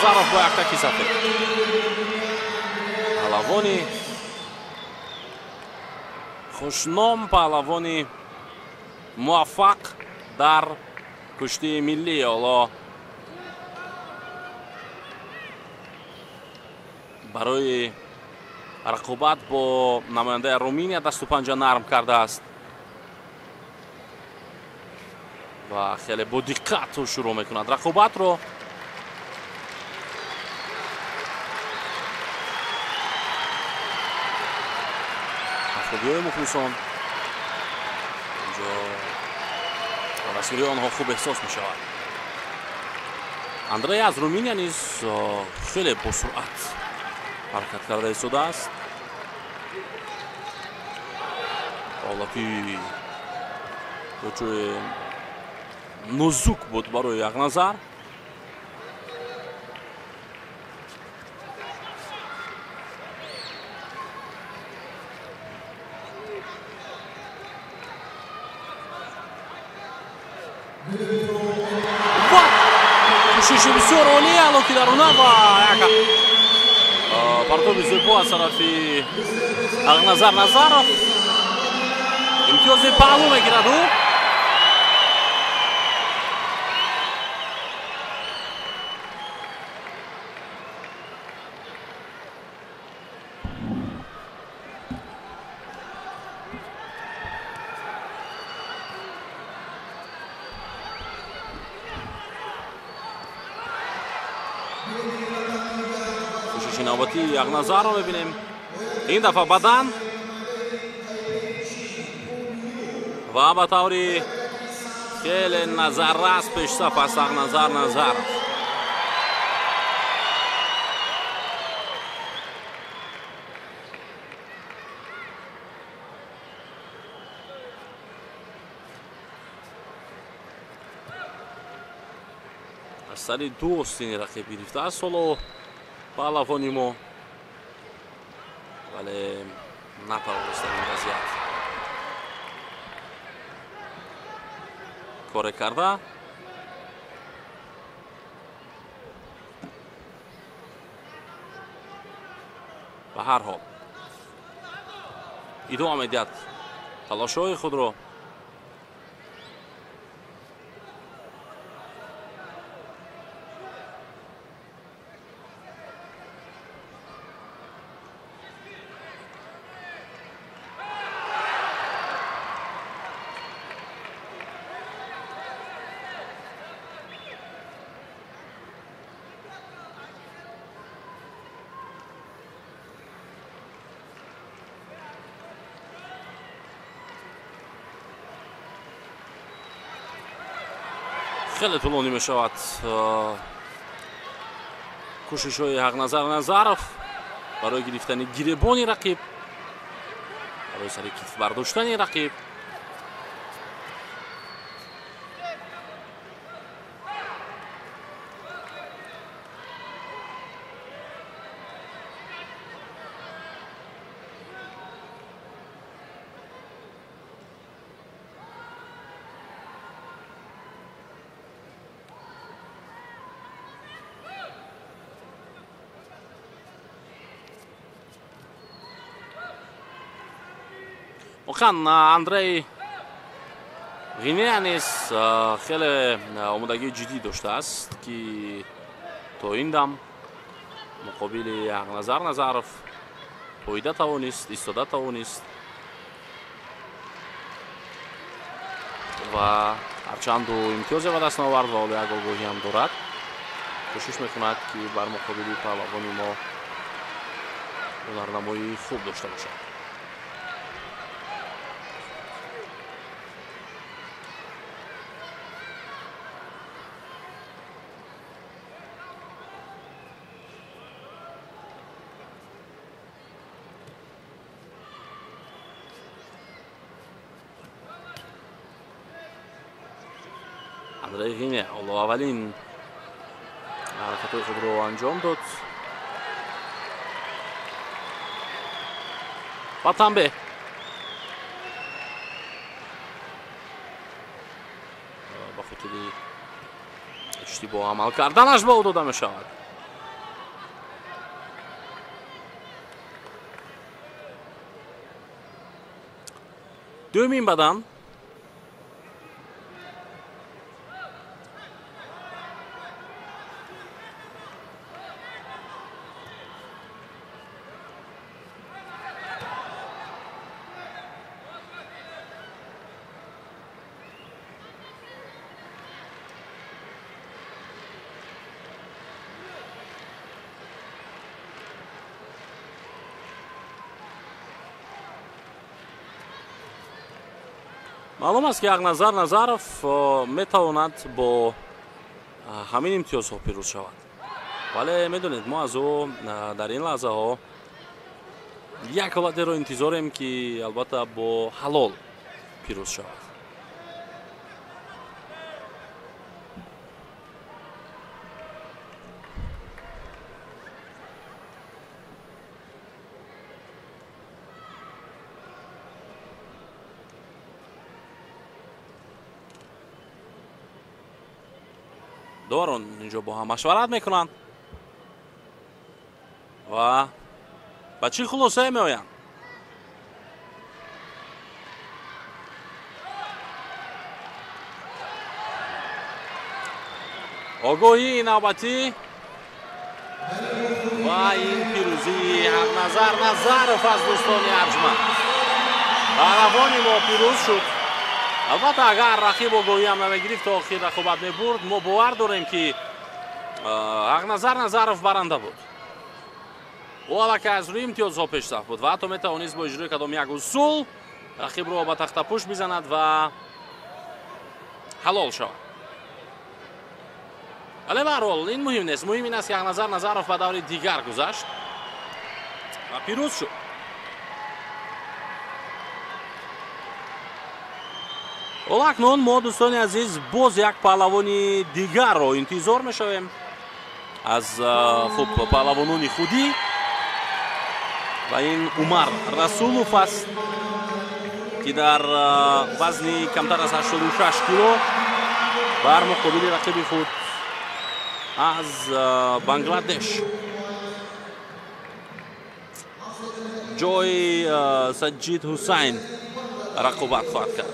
Назаров бо яктаки сафед. Паҳлавони хушном, паҳлавони муваффақ дар куштии миллӣ. Ҳоло барои рақобат бо намояндаи Руминия дасту панҷа нарм кардааст ва хеле бо диққат шурӯъ мекунад рақобатро. Хубиҳои мухлисон инҷо дастгирии онҳо хуб эҳсос мешавад. Андрей аз Руминия низ хеле босуръат ҳаракат карда истодааст. Ҳолати ҷои нозук буд барои Яғназар. Кӯшиши бисёр олӣ, алоки даруна ва як партоби зебо аз тарафи Ағназар Назаров. Имтиёзи паҳлӯ мегирад ӯ. Кӯшиши навбатии Яғназарро мебинем. Ин дафъа бадан ва ба таври хеле назаррас пешсаф аст Ағназар Назаров. Аз сари ду остини рақиб гирифтааст ҳоло паҳлавони мо, вале натавонист дар ин вазъият коре карда. Ба ҳар ҳол идома медиҳад талошҳои худро. Хеле тӯлонӣ мешавад кӯшишҳои Ҳақназар Назаров барои гирифтани гиребони рақиб, барои сари китф бардоштани рақиб. Воқеан Андрей Ғинея низ хеле омодагии ҷиддӣ доштааст, ки то ин дам муқобили Ҳақназар Назаров поида тавонист, истода тавонист ва ҳарчанд ӯ имтиёзе ба даст наовард ва ҳоло як огоҳӣ ҳам дорад, кӯшиш мекунад, ки бар муқобили паҳлавони мо ҳунарнамоии хуб дошта бошад. Андрей Ғине ҳоло аввалин ҳаракатҳои худро анҷом дод ва танбеҳ. Ба хотири иштибоҳ амал карданаш ба ӯ дода мешавад. Дуюмин бадан. Маълум аст, ки Ҳақназар Назаров метавонад бо ҳамин имтиёзҳо пирӯз шавад, вале медонед, мо аз ӯ дар ин лаҳзаҳо як ҳолатеро интизорем, ки албатта бо ҳалол пирӯз шавад. Доварон инҷо бо ҳам машварат мекунанд ва ба чӣ хулосае меоянд? Огоҳии навбатӣ ва ин пирӯзии Ҳақназар Назаров аз дӯстони арҷманд. Паҳлавони мо пирӯз шуд. Албатта, агар рақиб огоҳиам намегирифт, то охир рақобат мебурд. Мо бовар дорем, ки Ҳақназар Назаров баранда буд. Ӯ аллакай аз рӯи имтиёзҳо пешсаф буд ва ҳатто метавонист бо иҷрои кадом як усул рақибро ба тахтапӯш бизанад ва ҳалол шавад. Вале баҳрҳол ин муҳим нест. Муҳим ин аст, ки Ҳақназар Назаров ба даври дигар гузашт ва пирӯз шуд. Ҳоло акнун мо, дӯстони азиз, боз як паҳлавони дигарро интизор мешавем аз хуб паҳлавонони худӣ, ва ин Умар Расулов аст, ки дар вазни камтар аз 86 кило бар муқобили рақиби худ аз Бангладеш ҷои Саҷид Ҳусайн рақобат хоҳад кард.